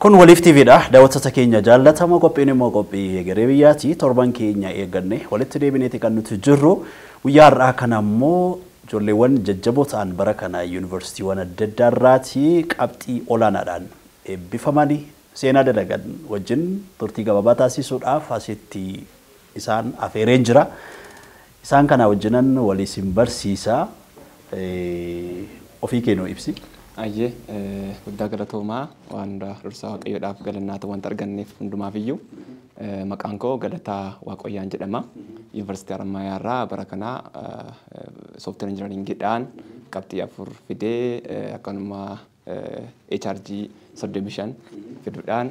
Kun Waliif TVdha. Daawwattoota keenya jaallatamoo qophiin immoo qophii egeree biyyaati. Torban keenya eegganne walitti deebineeti kan nuti jirru. Guyyaa har'aa kana immoo ijoolleewwan jajjaboo ta'an bara kana yuunivarsiitiiwwan adda addaa irraatii qabxii olaanaadhaan eebbifamanii seenaa dalagan wajjin turtii gabaabaa taasisuudhaaf asitti isaan afeereen jira. Isaan kana wajjinan walii isin barsiisa. Ofii kee nuu ibsi. Ayyee guddaa galatoomaa waan dursaa Waaqayyoodhaaf galannaa ta'u wanta arganneef hundumaaf iyyuu maqaan koo Galataa Waaqayyaan jedhama. Yuunivarsiitii Harammayaa irraa bara kana software engineeringiidhaan qabxii 4 fidee akkanuma HRG 35 fiduudhaan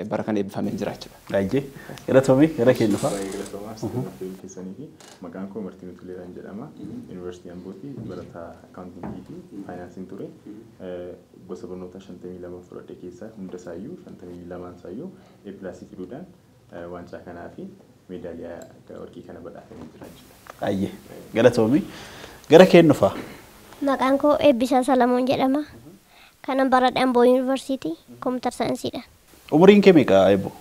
bara kana eebbifamee jira jechuudha. Ayyee galatoomii gara kee dhufa. Baay'ee galatoomaa sitti keessanii fi maqaan koo Martinuu Tuleeraan jedhama. Yuunivarsiitii Ambootti barataa akkaawuntingii fi faayinaansiin ture. Gosa barnoota 52 fudhadhe keessaa hunda isaayyuu 52 isaayyuu A pilaasii fiduudhaan waancaa kanaa fi meedaaliyaa warqii kana badhaafamee jira jechuudha. Ayyee galatoomii gara kee dhufa. Maqaan koo Eebbisaa Salamoon jedhama. Kanan baradhe Amboo Yuunivarsiitii Kompiitar Saayinsiidha. Umuriin kee meeqa Eebbo?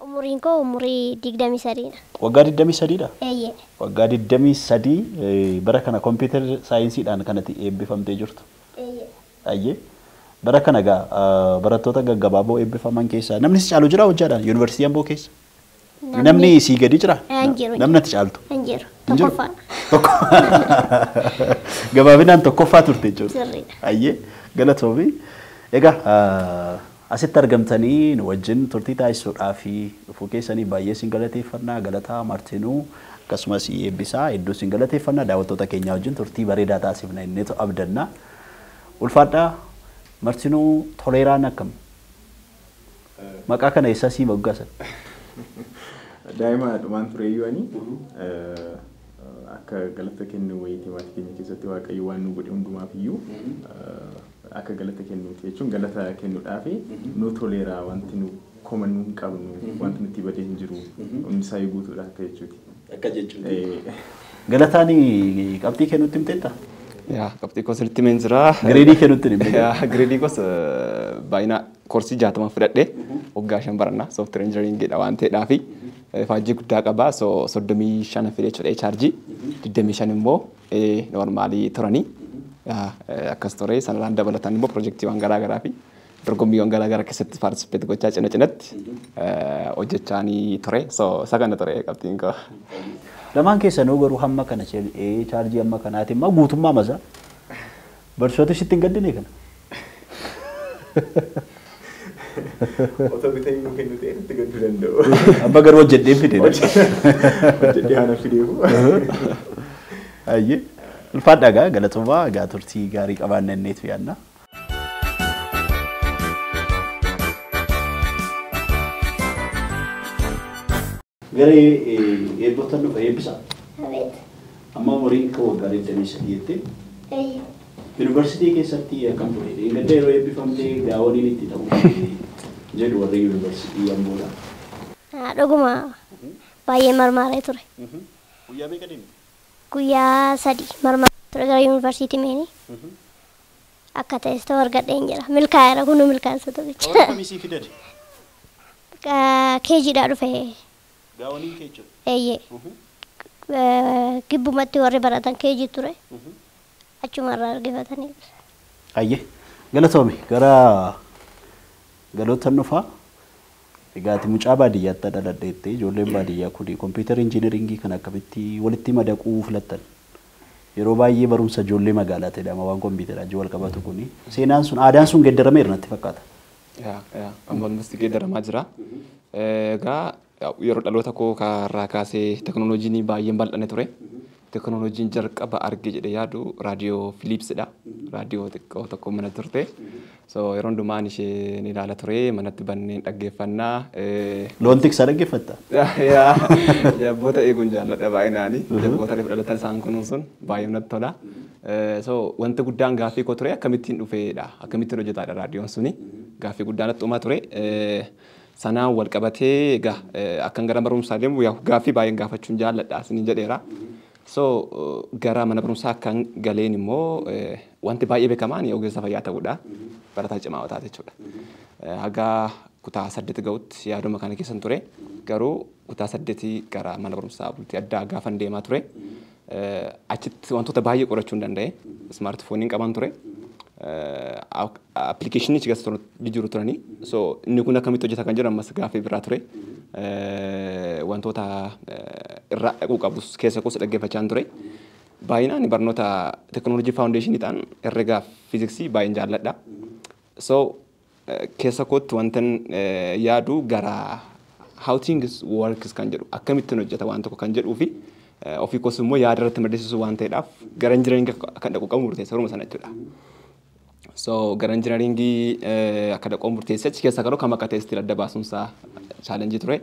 Umuriin koo umurii 23dha. Waggaa 23dha? Eeyyee. Waggaa 23 bara kana kompiitar saayinsiidhaan kanatti eebbifamtee jirtu. Eeyyee. Ayyee. Bara kana egaa barattoota gaggabaaboo eebbifaman keessaa namni si caalu jira hojjaadhaan yuunivarsiitii Amboo keessa? Namni sii gadi jira? Hin jiru. Namni ati caaltu? Hin jiru. Hin jiru? Tokkoffaa. Gabaabinaan tokkoffaa turte jechuudha. Sirriidha. Ayyee galatoomii. Egaa asitti argamtanii nu wajjin turtii taasisuudhaaf dhufuu keessanii baay'ee isin galateeffannaa. Galataa Martinuu akkasumas Eebbisaa hedduu isin galateeffannaa. Daawwattoota keenya wajjin turtii bareedaa taasifna inneetu abdanna. Ulfaadhaa Martinuu Toleeraan akkam? Maqaa kana eessaa sii moggaasan? Daa'ima dhumaan ture iyyuu ani akka galata kennu wayiitii maatii keenya keessatti Waaqayyo waan nu godhe hundumaaf iyyuu akka galata kennuuti jechuun galata kennuudhaaf nu toleera wanti nu komannuu hin qabnu wanti nutti badee hin jiru hundi isaa guutuudha akka jechuuti. Akka jechuuti. Galataan qabxii kennuutti himteetta? Yaa qabxii koo sirriitti himeen jira. Gireedii kennuutti himte? Yaa gireedii koos baay'ina koorsii 60 fudhadhe waggaa 5 barannaa software engineeringiidha waan ta'eedhaafi faajjii guddaa qaba. So 35 fide jechuudha HRG 25 immoo normaalii turanii akkas ture. Sanarraan dabalataan immoo pirojektiiwwan garaa garaa fi dorgommiiwwan garaa garaa keessatti paartisipeet gochaa cina cinatti hojjechaanii ture. So isa kana ture qabxiin koo. Lamaan keessanuu garuu hamma kana chaarjii hamma kanaati immoo guutummaa masaa barsiisota sitti hin gaddine kana. Otoo bitanii nuu kennu ta'e itti gadduu danda'u. Amma garuu hojjedhee fide. Hojjedhee haana fideefu. Ayyee ulfaadhaa egaa galatoomaa egaa turtii gaarii qabaanna inneetu yaadna. Gara eebbotan dhufa eebbisa. Abeet. Amma umuriin koo waggaa 23 jettee. Eeyyee. Yuunivarsiitii keessatti akkam ture? Gadda yeroo eebbifamtee gaawoniin itti ta'u jedhu warri yuunivarsiitii Amboodha. Dhuguma baay'ee marmaaree ture. Guyyaa meeqa deemte? Guyyaa 3 marmaaree ture gara yuunivarsiitii meeni. Akka ta'es ta'u argadheen jira. Milkaa'eera kunuu milkaa'insa tokkicha. Warra kamii sii fidate? Keejiidhaa dhufe. Gaawoniin kee jechuudha? Eeyyee. Gibbumatti warri baratan keejii ture. Achumarraa argifatanii. Ayyee galatoomi gara galootan dhufaa. Egaa ati mucaa baadiyyaatti dhaladheettee ijoolleen baadiyyaa kun kompiitara injiinaringii kan akkamitti walitti madaquu filattan? Yeroo baay'ee barumsa ijoollee magaalaa jedhama waan kompiitaraa wajjin wal qabatu kuni. Seenaan sun aadaan sun geeddarameera natti fakkaata. Yaa yaa amma almost geeddaramaa jira. Egaa yeroo dhaloota koo irraa kaasee teknooloojiin baay'een bal'ane ture. Teknooloojiin jalqaba arge jedhee yaadu raadiyoo Philipsidha. Raadiyoo xiqqoo tokko mana turte. So yeroo hundumaan isheen ilaala ture manatti banneen dhaggeeffannaa. Loon tiksaa dhaggeeffatta? Yaa jabboota eeguun jaalladha baay'inaani. Jabboota reefu dhalatan isaan kunuunsuun baay'ee natti tola. So wanti guddaan gaaffii koo ture akkamittiin dhufeedha akkamittiin hojjetaadha raadiyoon suni gaaffii guddaan natti uumaa ture. Sanaan wal qabatee egaa akkan gara barumsaa deemu gaaffii baay'een gaafachuun jaalladha isiniin jedheera. So gara mana barumsaa akkan galeen immoo wanti baay'ee beekamaan ogeessa fayyaa ta'uudha. Barataa cimaa taate jechuudha. Haga kutaa 8 ga'utti yaaduma kana keessan ture. Garuu kutaa 8 gara mana barumsaa bultii addaa gaafan deemaa ture. Achitti wantoota baay'ee qorachuu hin danda'e. Smaartifooniin qaban ture. Appilikeeshinii achi keessa jiru turanii. So inni kun akkamitti hojjeta kan jedhu ammas gaaffii biraa ture. Wantoota irraa dhaquu qabus keessa koos dhaggeeffachaa ture. Baay'inaan barnoota teekinooloojii faawundeeshinii ta'an herregaa fi fiiziksii baay'een jaalladha. So keessa kootti wantan yaadu gara how things works kan jedhu, akkamittiin hojjeta waan tokko kan jedhuu fi ofii koos immoo yaada irratti maddisiisuu waan ta'eedhaaf gara injinaringii akka dhaqu qabu murteessa yeruma sana jechuudha. So gara injinaringii akka dhaqu murteesse. Achi keessa garuu kam akka ta'e still adda baasuunsaa challenge ture.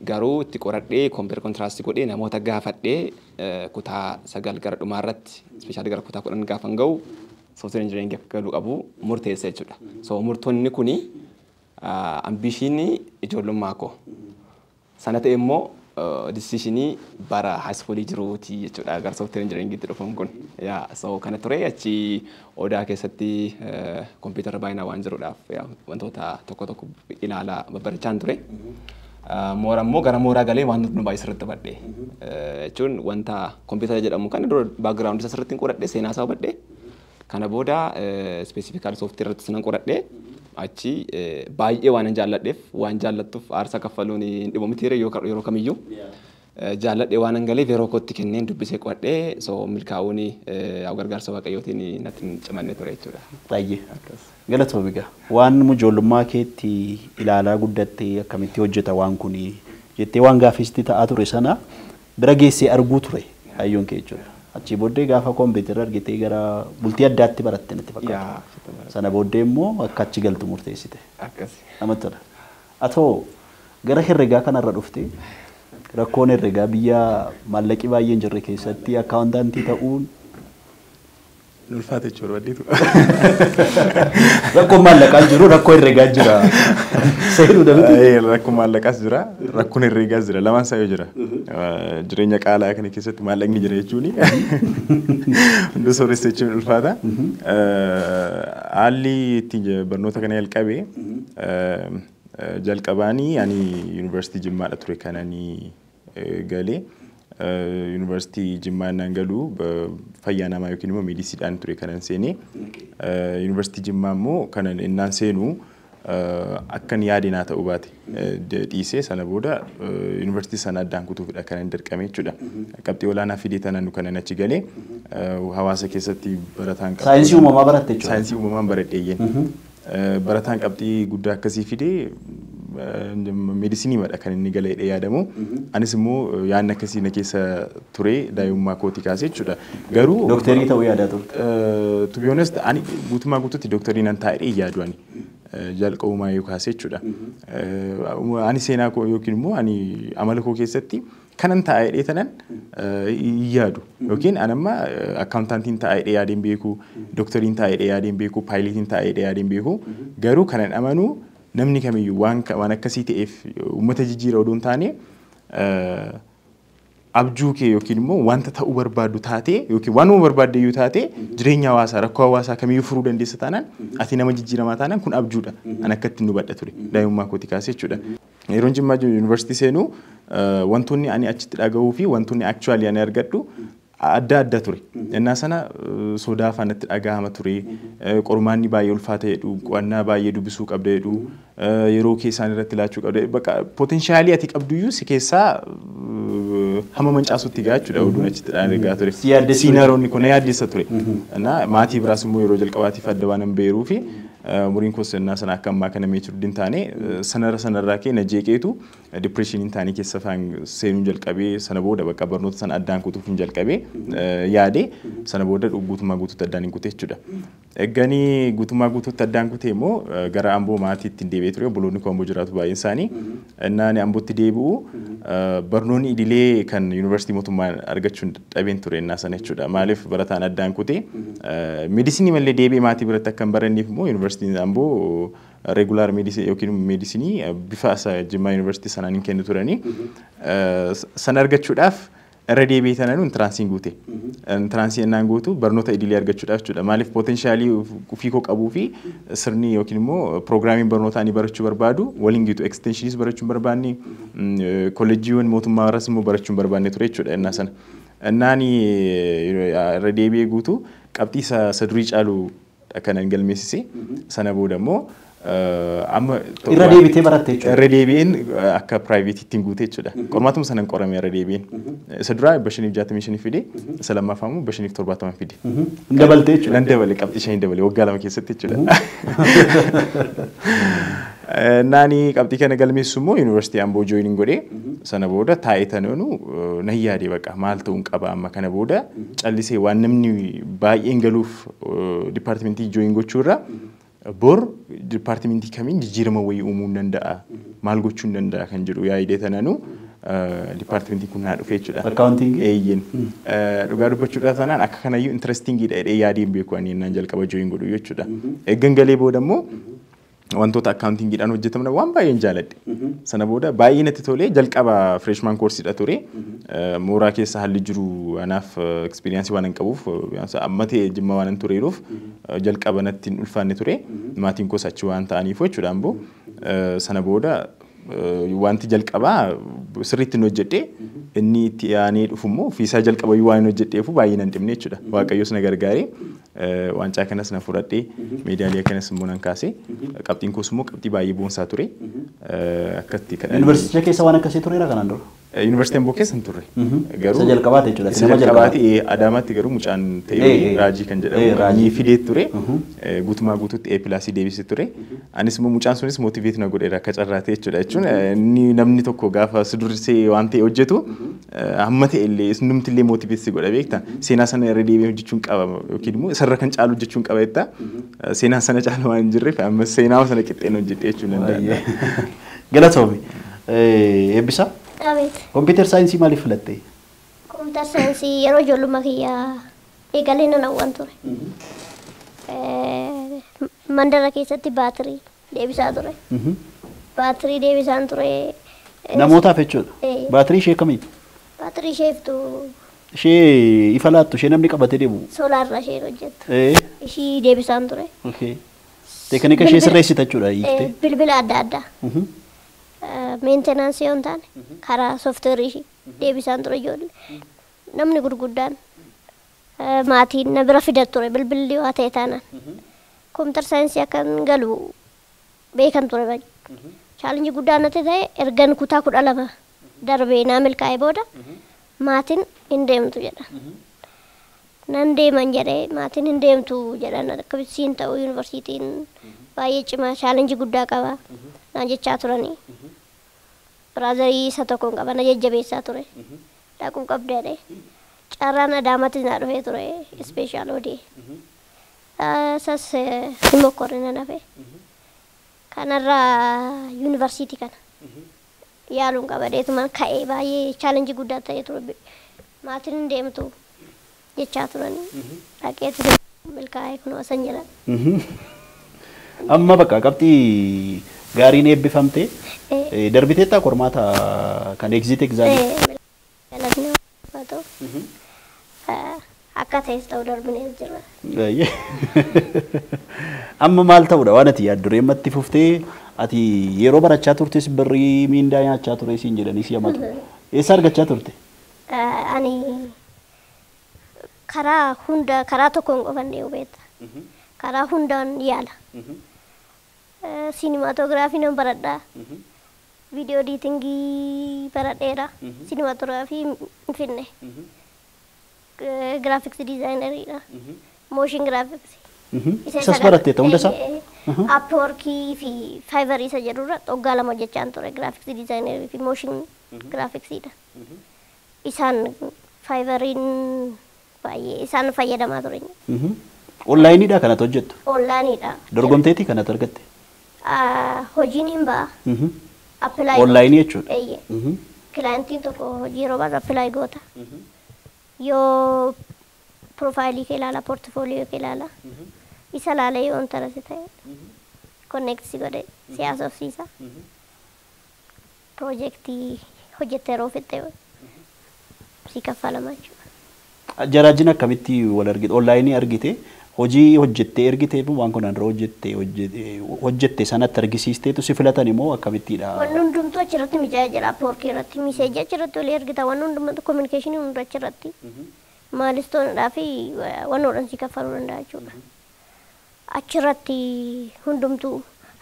Garuu itti qoradhee, compare contrast godhee, namoota gaafadhee, kutaa 9 gara dhumaa irratti, especially gara kutaa 10 gaafan ga'u, software engineering akka galuu qabu murteesse jechuudha. So murtoonni kuni ambitionii ijoollummaa koo sana ta'e immoo decisionii bara high schoolii jiruuti jechuudha gara software engineeringiitti dhufuun kun. Yaa, so kana ture. Achi Odaa keessatti kompiitara baay'inaan waan jiruudhaaf wantoota tokko tokko ilaalaa babbarachaan ture. Moora immoo gara mooraa galee waan nu baay'ee sirriitti hubadhe. Jechuun wanta kompiitara jedhamu kana dura background isaa sirriitti qoradhe, seenaa isaa hubadhe. Kana booda specifically software irratti sinan qoradhe. Achi baay'ee waan hin jaalladheef, waan jaallattuuf aarsaa kaffaluun hin dhibu miti yeroo kamiyyuu. Jaalladhee waan hin galeef yeroo kootti kenneen dubbisee qo'adhee, so milkaa'uun gargaarsa Waaqayyootiin natti hin cimanne ture jechuudha. Baay'ee. Galatoomi egaa. Waan ijoollummaa keetti ilaalaa guddattee, akkamitti hojjeta waan kuni jettee waan gaaffisti ta'aa ture sana bira geessee arguu ture hayyoon kee jechuudha. Achii booddee gaafa kompiitara argitee gara bultii addaatti baratte natti fakkaata. Sana booddee immoo akka achi galtu murteessite. Akkasi. Namatti tola. Atoo gara herregaa kanarra dhufte, rakkoon herregaa biyya maallaqi baay'een hin jirre keessatti accountantii ta'uun Ulfaate jechuudha baddiitu. Rakkoon maallaqaa jiru, rakkoo herregaa jira. Seenuu dhabete. Rakkoon maallaqaas jira, rakkoon herregaas jira, lamaan isaa yoo jira. Jireenya qaala'aa kana keessatti maallaqni jira jechuun hundi sooressa jechuun ulfaata. Haalli ittiin barnoota kana jalqabe, jalqabaanii ani yuunivarsiitii Jimmaadha ture kan ani galee. Yuunivarsiitii Jimmaa innaan galu fayyaa namaa yookiin immoo meedisiidhaan ture kanan seenee. Yuunivarsiitii Jimmaa immoo kanan innaan seenu akkan yaade naa ta'uu baate dhiisee, sana booda yuunivarsiitii sana addaan kutuufidha kanan dirqame jechuudha. Qabxii olaanaa fidee tanaan kanan achi galee hawaasa keessatti barataan Saayinsii uumamaa baratte jechuudha. Saayinsii uumamaan baradheeyyen. Barataan qabxii guddaa akkasii fidee meedisinii madha kan inni galee yaadamu. Anis immoo yaadni akkasii na keessa ture daa'imummaa kootii kaasee jechuudha. Garuu Dooktarii ta'uu yaadaa turte. To be honest, ani guutummaa guutuutti dooktarii nan taa'ee yaadu ani jalqabumaa yoo kaasee jechuudha. Ani seenaa koo yookiin immoo ani amala koo keessatti kanan taa'ee tanan hin yaadu, yookiin an amma accountantiin taa'ee yaadeen beeku, dooktoriin taa'ee yaadeen beeku, pilotiin taa'ee yaadeen beeku. Garuu kanan amanu namni kamiyyuu waan akkasii ta'eef uummata jijjiira odoo hin taane, abjuu kee yookiin immoo wanta ta'uu barbaaddu taatee yookiin waanuma barbaadde iyyuu taatee, jireenya hawaasaa, rakkoo hawaasaa kamiyyuu furuu dandeessa taanaan, ati nama jijjiiramaa taanaan, kun abjuudha. An akka ittiin hubadha ture daa'imummaa kootii kaasee jechuudha. Yeroon Jimmaa yuunivarsiitii seenuu wantoonni ani achitti dhagahuu fi wantoonni actually ani argadhu adda adda ture. Innaa sana sodaa afaanatti dhagahama ture. Qormaanni baay'ee ulfaata jedhu, qo'annaa baay'ee dubbisuu qabda jedhu, yeroo keessaan irratti laachuu qabda. Bakka potentialii ati qabduyyuu si keessaa hamma mancaasutti gahaa jechuudha oduun achitti dhagaa ture. Si yaaddessa ture. Senioroonni kun na yaaddessa ture. Innaa maatii biraas immoo yeroo jalqabaatiif adda waan hin beeruu fi umuriin koos innaa sana akka ammaa kana mature hin taane, sanarra sanarraa kee na jeeqeetu depressioniin taanii keessa faan seenuun jalqabee. Sana booda bakka barnoota sana addaan kutuuf hin jalqabee yaade. Sana booda guutummaa guutuutti addaan hin kute jechuudha. Egganii guutummaa guutuutti addaan kutee immoo gara Amboo maatiitti hin deebi'ee ture. Obboloonni koo Amboo jiraatu baay'een isaanii. Innaan Ambootti deebi'u barnoonni idilee kan yuunivarsiitii mootummaa argachuun dhabeen ture innaa sana jechuudha. Maaliif barataan addaan kutee meedisinii malee deebi'ee maatii biratti akka hin baranneef immoo yuunivarsiitiin Amboo regular meedisinii yookiin meedisinii bifa isa Jimmaa yuunivarsiitii sanaan hin kennu turanii. Sana argachuudhaaf Irra deebi'ee tanaan entranceiin guute. Entranceii ennaan guutu barnoota idilee argachuudhaaf jechuudha. Maaliif potentialii ofii koo qabuu fi sirni yookiin immoo programiin barnoota ani barachuu barbaadu waliin gitu. Extensioniis barachuu hin barbaanne, kolleejjiiwwan mootummaa irras immoo barachuu hin barbaanne ture jechuudha ennaa sana. Ennaan irra deebi'ee guutu qabxii isa durii caalu kanan galmeessise. Sana booda immoo amma Irra deebitee baratte jechuudha. Irra deebi'een akka privateiitti guute jechuudha. Qormaatuma sanan qorame irra deebi'een. Isa duraa 565 fide, isa lammaffaa immoo 570 fide. Hin dabalte jechuudha. Nan dabale, qabxii 5 dabale waggaa 2 keessatti jechuudha. Naani qabxii kana galmeessu immoo yuunivarsiitii Amboo join godhee, sana booda taa'ee tanoonu nan yaade, baqa maal ta'uun qaba amma kana booda? Callisee waan namni baay'een galuuf departmentii join gochuurra bor departmentii kamiin jijjiirama wayii uumuu hin danda'a, maal gochuu hin danda'a kan jedhu yaadee tananu departmentiin kun naa dhufe jechuudha. Accountingii? Eeyyin. Dhugaa dubbachuudhaaf tanaan akka kanayyuu interestingiidha jedhee yaadee hin beeku ani innaan jalqaba join godhu jechuudha. Eeggan galee booda immoo wantoota accountingiidhaan hojjetaman waan baay'een jaaladhe. Sana booda baay'ee natti tolee, jalqaba freshman courseiidha ture. Mooraa keessa haalli jiru anaaf experienceii waan hin qabuuf, amma ta'e Jimma waan hin tureeruuf jalqaba natti hin ulfaanne ture. Maatiin koos achi waan ta'aniif jechuudha amboo. Sana booda wanti jalqabaa sirriitti hin hojjedhe, inni itti aanee dhufu immoo ofiisaa jalqabayyuu waan hin hojjedheefu baay'ee nan dhibne jechuudha. Waaqayyos na gargaaree waancaa kanas na fudhadhee, meedaaliyaa kanas immoo nan kaase, qabxiin koos immoo qabxii baay'ee boonsaa ture. Akkatti kan Yuunivarsiiticha keessa waan akkasii tureera kanaan dura? Yuunivarsiitii Amboo keessa hin turre. Isa jalqabaati jechuudha. Isa Nama jalqabaati. Adaamaatti garuu mucaan ta'e Raajii kan jedhamu Raajii. ni fidee ture. Guutumaa guutuutti A plusii deebisee ture. Anis immoo mucaan sunis motivate na godheera akka carraatee jechuudha. Jechuun inni namni tokko gaafa si dursee waan ta'e hojjetu hamma ta'e illee numti illee motivate si godha beekta. Seenaa sana irra deebi'ee hojjechuun qaba yookiin immoo isarra kan caalu hojjechuun qaba jetta. Seenaa sana caalu waan hin jirreef amma seenaa sana qixxeen hojjedhe jechuun danda'a. Galatoomi. Eebbisaa? Abeet. Computer scienceii maaliif filatte? Computer scienceii yeroo ijoollummaa kiyyaa eegalee nan hawwan ture. Mandara keessatti baatirii deebisaa ture. Baatirii deebisaan ture. Namootaaf jechuudha. Eh. Baatirii ishee kamiin? Baatirii isheeftu. Ishee ifa laattu, ishee namni qabatee deemu. Solarra isheen hojjettu. Ishii deebisaan ture. Okay. Teeknika ishee sirreessita jechuudha hiiktee. Bilbila adda addaa. Maintenanceii yoo hin taane karaa softwareii ishii deebisaan ture ijoollee. Namni gurguddaan maatiin na bira fidat ture bilbilli waa ta'e taanaan. Computer scienceii akkan galu beekan ture baay'ee. Challengeii guddaa natti ta'e ergan kutaa 12 darbee naa milkaa'e booda maatiin hin deemtu jedhan. Nan deeman jedhee, maatiin hin deemtu jedhan, akkamittiin ta'u, yuunivarsiitiin baay'ee cimaa, challengeii guddaa qaba naan jechaa turanii. Brotherii isa tokkoon qaba, na jajjabeessaa ture. Dhaquu qabda jedhee. Carraan Adaamaatti naa dhufee ture, special odii. Isas hin mokkorre, nan hafe. Kanarraa yuunivarsiitii kana yaaluun qaba deetumaan ka'ee, baay'ee challengeii guddaa ta'ee ture. Maatiin hin deemtu jechaa turanii. Dhaqeetu milkaa'ee kunoo asan jira. Amma bakka qabxii gaariin eebbifamte, darbiteettaa qormaata kan exit examii. Galatni haa ta'u. Akka ta'es ta'u darbinee jira. Amma maal ta'uudha waan ati yaaddu reemmatti fuftee? Ati yeroo barachaa turtes birrii miindaa nyaachaa ture siin jedhanii si hamatu. Eessa argachaa turte? Ani karaa hunda, karaa tokkoon qofan deemu beekta. Karaa hundaan yaala. Cinematographyii nan baradhaa. Video editingii baradheera. Cinematographyii hin finne. Graphics designeriidha. Motion graphicsii. Isas baratteetta hunda isaa? Upworkii fi Fiverr isa jedhurra waggaa 2 hojjechaan ture, graphics designerii fi motion graphicsiidha. Isaan Fiverriin baay'ee isaan fayyadamaa ture. Onlineiidha kanatti hojjettu? Onlineiidha. Dorgomteetii kanatti argatte? Hojiin hin ba'a. Apply. Onlineii jechuudha? Eeyyee. Clientiin tokko hojii yeroo baatu apply goota. Yoo profileii kee ilaala, portfolio kee ilaala. Isa ilaalee yoo interest ta'e connect si godhe si haasofsiisa. Projectii hojjettee yeroo fixxe Si kaffalama jechuudha. Jaraajin akkamitti wal argite? Onlaayinii argite? Hojii hojjettee ergitee waan kanaan dura hojjette sanatti argisiisteetu si filatan immoo akkamittidha? Wanni hundumtuu achirratti mijaa'ee jira. Upworkii irratti message achirratti walii ergita. Wanni hundumtuu communication hunda achirratti. Milestoneidhaa fi wannoodhaan si kaffaluu danda'a jechuudha. Achirratti hundumtuu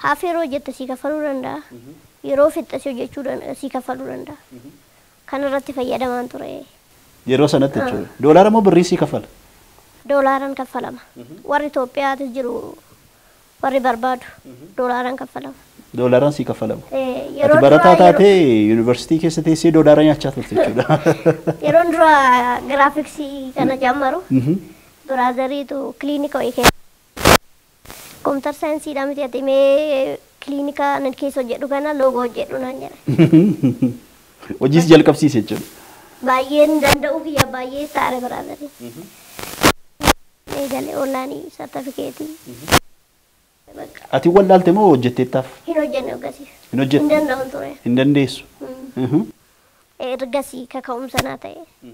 haaf yeroo hojjette si kaffaluu danda'a. Yeroo fixxe si hojjechuu si kaffaluu danda'a. Kanarratti fayyadamaan ture. Yeroo sanatti jechuudha. Doolaara moo birrii si kaffala? Doolaaraan kaffalama. Warri Itoophiyaatis jiru warri barbaadu doolaaraan kaffalama. Doolaaraan si kaffalama. Yeroo Ati barataa taatee yuunivarsiitii keessa teessee doolaara nyaachaa turte jechuudha. Yeroon dura graphics kana jammaru brotheriitu kiliinika wayii keessa. Computer scienceiidha miti ati mee kiliinika nan keessa hojjedhu kana logo hojjedhu naan jedhe. Hojiis jalqabsiise jechuudha. Baay'een danda'u kiyya baay'ee taare brotherii. Eegalee online certificate. Ati wallaalte moo hojjetteettaaf? Hin hojjenne hoggasii. Hin hojjette? Hin danda'u ture. Hin dandeessu. Ergasii kaka'umsa naa ta'e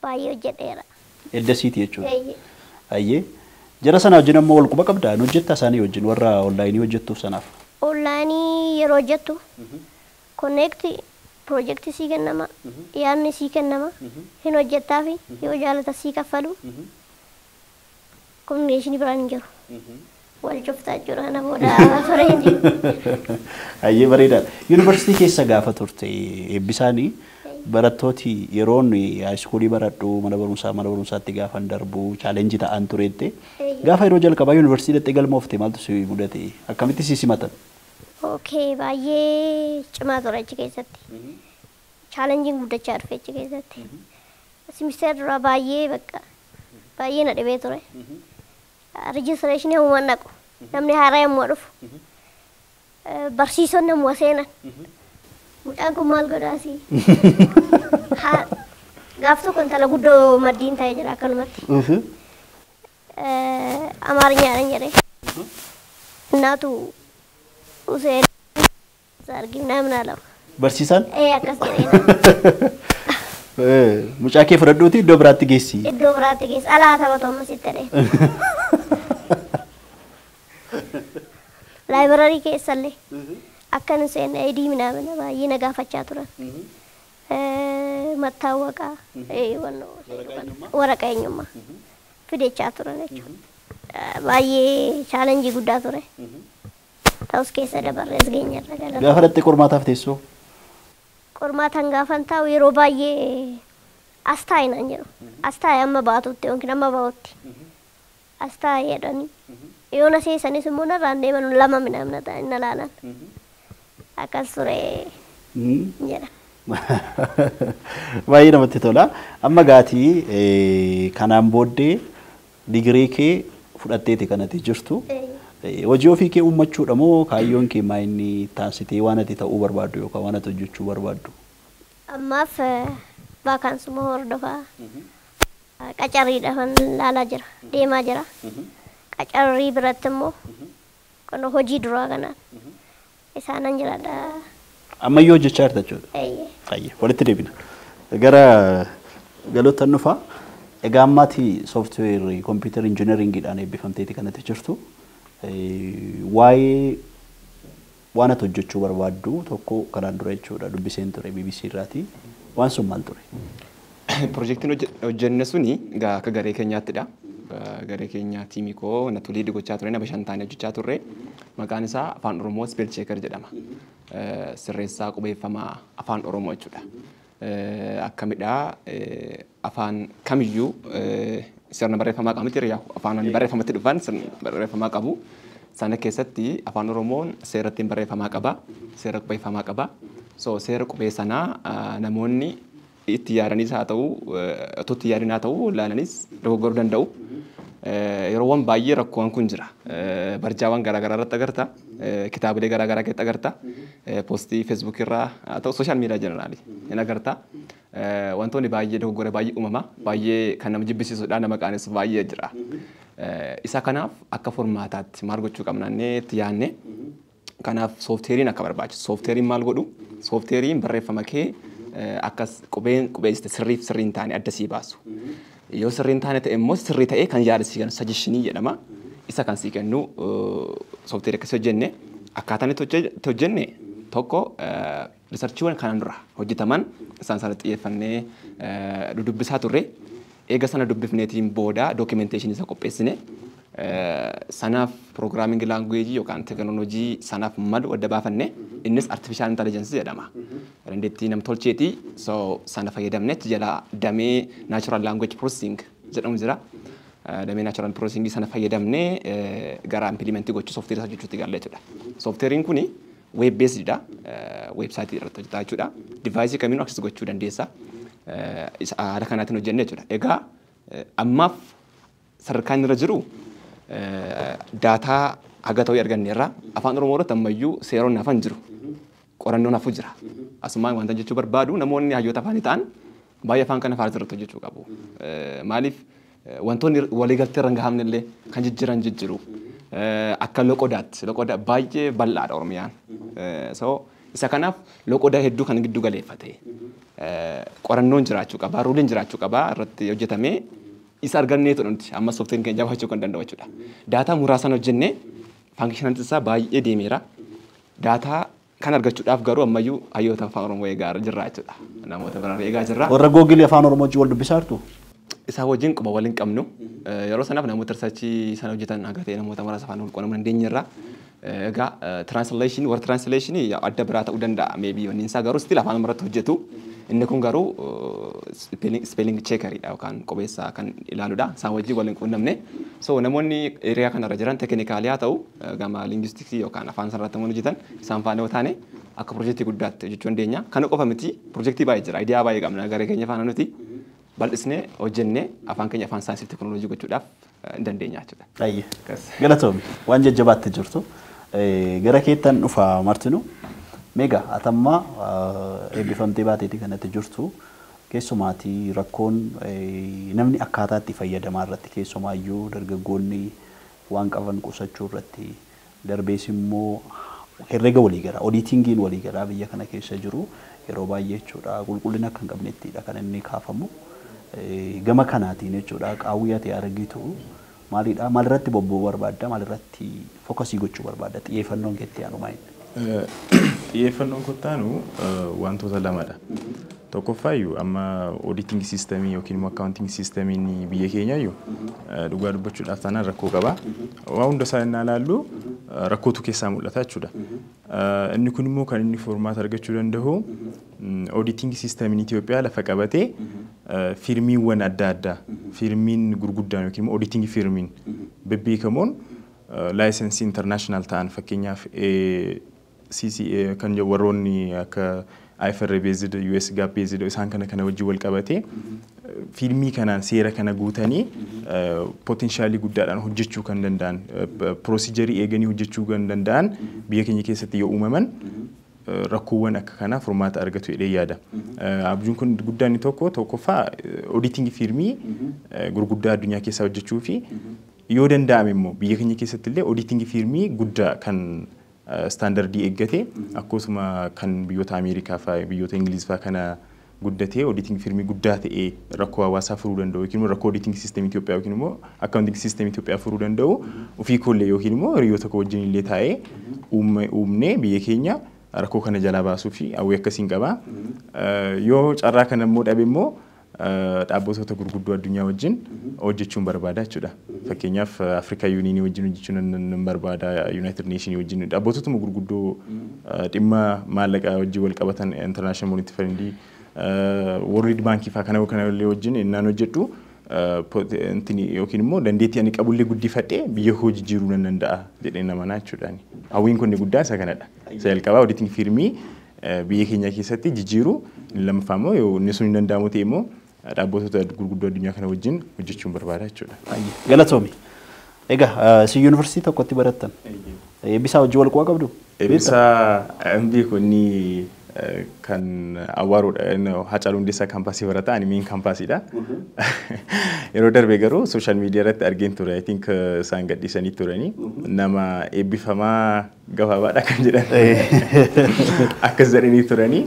baay'ee hojjedheera. Eddasiiti jechuudha. Eeyyee. Ayyee. Jara sana wajjin ammoo wal quba qabdaa? Hin hojjettaa isaanii wajjin warra online hojjettuuf sanaaf? Online yeroo hojjettu connect project sii kennama, yaadni sii kennama, hin hojjettaa fi yoo jaalata sii kaffalu communication biraan hin jiru. Wal cuftaa jechuudha kana booda friend. Ayyee, bareedaadha. Yuunivarsiitii keessa gaafa turte eebbisaanii barattooti yeroon high school baradhu mana barumsaatti gaafan darbu challenge ta'an tureette. Gaafa yeroo jalqabaa yuunivarsiitii dhaqxee galmoofte maaltu si mudate? Akkamitti si simatan? Okay, baay'ee cimaa ture achi keessatti. Challengeiin guddachaa dhufe achi keessatti. Semester duraa baay'ee bakka baay'ee na dhibee ture. Registration yommuu naqu namni haaraa yommuu dhufu barsiisonni yommuu seenan mucaan kun maal godhaasii? Gaaf tokko intala guddoo maddiin ta'ee jira akkanumatti. Amaariñaadhaan jedhee. Innaatu Useen argi ምናምን አለው። Barsiisaan Ee, akkas jedhee. Mucaa kee fudhadhuuti iddoo biraatti geessi. Iddoo biraatti geessi alaa taphatu amma sitti jedhee. Library keessallee akka hin seenne ID ምናምን baay'ee na gaafachaa turan. Mattaawwaqaa waraqaa eenyummaa fidechaa turan jechuudha. Baay'ee challenge guddaa ture. Ta'us keessa dabarrees geenyarra galata. Gaafa dhattee qormaataaf teessoo? Qormaataan gaafan taa'u yeroo baay'ee as taa'i naan jedhu. As taa'i amma baatutti yookiin amma ba'utti. As taa'i jedhanii. Yoo na seessanis immoo narraan deeman lama ምናምን ta'an na laalan. Akkas ture jedha. Baay'ee namatti tola. Amma gaatii kanaan booddee digirii kee fudhatteeti kanatti jirtu. Hojii ofii kee uummachuudha moo kaayyoon kee maa inni taasitee waan ati ta'uu barbaaddu yookaan waan ati hojjechuu barbaaddu? Ammaaf vacancyuma hordofaa qacarriidhaafan laalaa jira deemaa jira. Qacarrii biratti immoo kun hojii duraa kanaan isaanan jiraadha. Ammayyuu hojjechaa jirta jechuudha. Eeyyee. Ayyee, walitti deebina. Gara galootan dhufaa. Egaa ammaati software computer engineeringiidhaan eebbifamteeti kanatti jirtu. Waa'ee waan ati hojjechuu barbaaddu tokko kanaan dura jechuudha dubbiseen ture BBC irraati. Waan sun maal ture? Pirojektiin hojjenne suni egaa akka garee keenyaattidha. Garee keenya team koo natu lead gochaa ture, nama shan taanee hojjechaa turre. Maqaan isaa Afaan Oromoo Spell Checker jedhama. Sirreessaa qubeeffamaa Afaan Oromoo jechuudha. Akkamidhaa afaan kamiyyuu sirna barreeffamaa qabu miti afaan barreeffamatti dhufan sirna barreeffamaa qabu. Sana keessatti Afaan Oromoon seera ittiin barreeffamaa qaba, seera qubeeffamaa qaba. So seera qubee sanaa namoonni itti yaadanis haa ta'u, otoo itti yaadin haa ta'u, ilaalanis dogoggoruu danda'u. Yeroowwan baay'ee rakkoowwan kun jira. Barjaawwan garaagaraa irratti agarta, kitaabilee garaagaraa keessatti agarta, post Facebook irraa haa ta'u social media general hin agarta. Wantoonni baay'ee dogoggora baay'ee uumama, baay'ee kan nama jibbisiisudha, nama qaanessu baay'ee jira. Isa kanaaf akka furmaataatti maal gochuu qabna jennee itti yaadne. Kanaaf softwareiin akka barbaachisu. Softwareiin maal godhu? Softwareiin barreeffama kee Akkas qubeen qubeessite sirriif sirrii hin taane adda sii baasu. Yoo sirrii hin taane ta'e immoo sirrii ta'ee kan yaada sii kennu suggestionii jedhama. Isa kan sii kennu sooftiweerii akkasii hojjenne. Akkaataan itti hojjenne tokko researchiiwwan kanaan dura hojjetaman isaan sana xiyyeeffannee dudubbisaa turre. Eega sana dubbifneetiin booda documentationii isa qopheessine. Sanaaf programming language yookaan teekinooloojii sanaaf malu adda baafanne, innis artificial intelligence jedhama. Dandeettii namtolcheeti, so sana fayyadamne achi jala damee natural language processing jedhamu jira. Damee natural processing sana fayyadamnee gara implementii gochuu sooftiweerii isaa hojjechuutti galle jechuudha. Sooftiweeriin kuni web based dha. Websiteii irratti hojjetaa jechuudha. Deviceii kamiinuu access gochuu dandeessa. Haala kanaatiin hojjenne jechuudha. Egaa ammaaf sadarkaan irra jiru data haga ta'uu arganneerra. Afaan Oromoo irratti ammayyuu seeronni hafan jiru. Qorannoon hafu jira. Asumaan wanta jechuu barbaadu, namoonni hayyoota afaanii ta'an baay'ee afaan kana faaraa irratti hojjechuu qabu. Maaliif, wantoonni waliigaltee irra hin gahamne illee kan jijjiiran jijjiiru. Akka loqodaatti loqoda baay'ee bal'aadha Oromiyaan. So isa kanaaf loqoda hedduu kan giddu galeeffate. Qorannoon jiraachuu qaba, ruleiin jiraachuu qaba, irratti hojjetamee isa arganneetu nuti amma sooftiin keenya jabaachuu kan danda'u jechuudha. Data muraasaan hojjennee functionality isaa baay'ee deemeera. Data kan argachuudhaaf garuu ammayyuu hayyoota afaan Oromoo eegaa jirra jechuudha. Namoota biraan eegaa jirra. Warra Googleii afaan Oromoo wajjin wal dubbisaa jirtu? Isaa wajjin quba waliin qabnu. Yeroo sanaaf namoota researchii sana hojjetan haga ta'e namoota muraasa afaan wal quunnamuu dandeenyerra. Egaa translation, warra translation adda biraa ta'uu danda'a maybe wanni isaa, garuu still afaan irratti hojjetu. Inni kun garuu spelling checkeridha yookaan qubeessaa kan ilaaludha. Isaan wajjin waliin quunnamne. So namoonni area kanarra jiran technicalii haa ta'u gama linguisticsii yookaan afaan sanarratti namoonni hojjetan isaan faana yoo taane akka pirojektii guddaatti hojjechuu dandeenya. Kana qofa miti, pirojektii baay'ee jira. Idea baay'ee qabna garee keenya faana nuti. Bal'isnee hojjennee afaan keenya afaan saayinsii fi teekinooloojii gochuudhaaf hin dandeenya jechuudha. Ayyee. Galatoomi. Waan jajjabaatti jirtu. Gara keettan dhufa, Martinu. Meegaa atammaa eebbifamtee baateetii kanatti jirtu, keessumaatii rakkoon namni akkaataa itti fayyadamaa irratti, keessumaayyuu dargaggoonni waan qaban qusachuu irratti, darbees immoo herrega waliigalaa auditingiin waliigalaa biyya kana keessa jiru yeroo baay'ee jechuudha qulqullina akka hin qabnettidha kan inni kaafamu. Gama kanaatiin jechuudha qaawwii ati argitu maalidha? Maalirratti bobba'uu barbaadda? Maalirratti focusii gochuu barbaadda? Xiyyeeffannoon keetti aanu maali? Xiyyeeffannoon kottaanu wantoota lamadha. Tokkoffaayyuu amma auditing systemii yookiin immoo accounting systemiin biyya keenyaayyuu dhugaa dubbachuudhaaf taanaan rakkoo qaba. Waa hunda isaa innaa ilaallu rakkootu keessaa mul'ata jechuudha. Inni kun immoo kan inni furmaata argachuu danda'u auditing systemiin Itoophiyaa lafa qabatee firmiiwwan adda addaa, firmiin gurguddaan yookiin immoo auditing firmiin bebbeekamoon licenseii international ta'an, fakkeenyaaf CCA kan warroonni akka IFRS based, US GAAP based, isaan kana kana wajjin wal qabatee firmii kanaan seera kana guutanii potentialii guddaadhaan hojjechuu kan danda'an, procedureii eeganii hojjechuu kan danda'an biyya keenya keessatti yoo uumaman rakkoowwan akka kanaa furmaata argatu jedhee yaada. Abjuun kun guddaan inni tokko, tokkoffaa auditing firmii gurguddaa addunyaa keessaa hojjechuu fi yoo danda'ame immoo biyya keenya keessatti illee auditing firmii guddaa kan standardii eeggate, akkasuma kan biyyoota Ameerikaa fa'aa, biyyoota Ingiliz fa'aa kana guddatee auditing firmii guddaa ta'ee rakkoo hawaasaa furuu danda'u yookiin immoo rakkoo auditing system Itoophiyaa yookiin immoo accounting system Itoophiyaa furuu danda'u ofii koollee yookiin immoo hiriyoota koo wajjin illee taa'ee uumnee biyya keenya rakkoo kana jalaa baasuu fi hawwii akkasiin qaba. Yoo carraa kana immoo dhabe immoo dhaabbattoota gurguddoo addunyaa wajjin hojjechuun barbaada jechuudha. Fakkeenyaaf Afrikaa Unionii wajjin hojjechuun nan barbaada, United Nationii wajjin, dhaabbattootuma gurguddoo dhimma maallaqaa wajjin wal qabatan, International Monetary Fund, World Bank fa'aa kana kana illee wajjin innaan hojjedhu yookiin immoo dandeettii ani qabullee guddifadhee biyya koo jijjiiruu nan danda'a jedhee nama jechuudha. Hawwiin kun guddaa isa kanadha. Isa jalqabaa auditing firmii biyya keenya keessatti jijjiiruu, inni lammaffaa immoo yoo inni sun hin danda'amu ta'e immoo dhaabbattoota gurguddoo addunyaa kana wajjin hojjechuun barbaada jechuudha. Galatoomi. Egaa isin yuunivarsiitii tokkotti barattan. Eebbisaa wajjin wal quba qabdu? Eebbisaa hin beeku, inni Kan Awwaaroodha. Haacaaluu Hundeessaa kaampaasii barata, ani main kaampaasiidha. Yeroo darbe garuu social media irratti argeen ture. I think isaan gadhiisanii turanii nama eebbifamaa gabaabaadha kan jedhan akkas jedhanii turanii.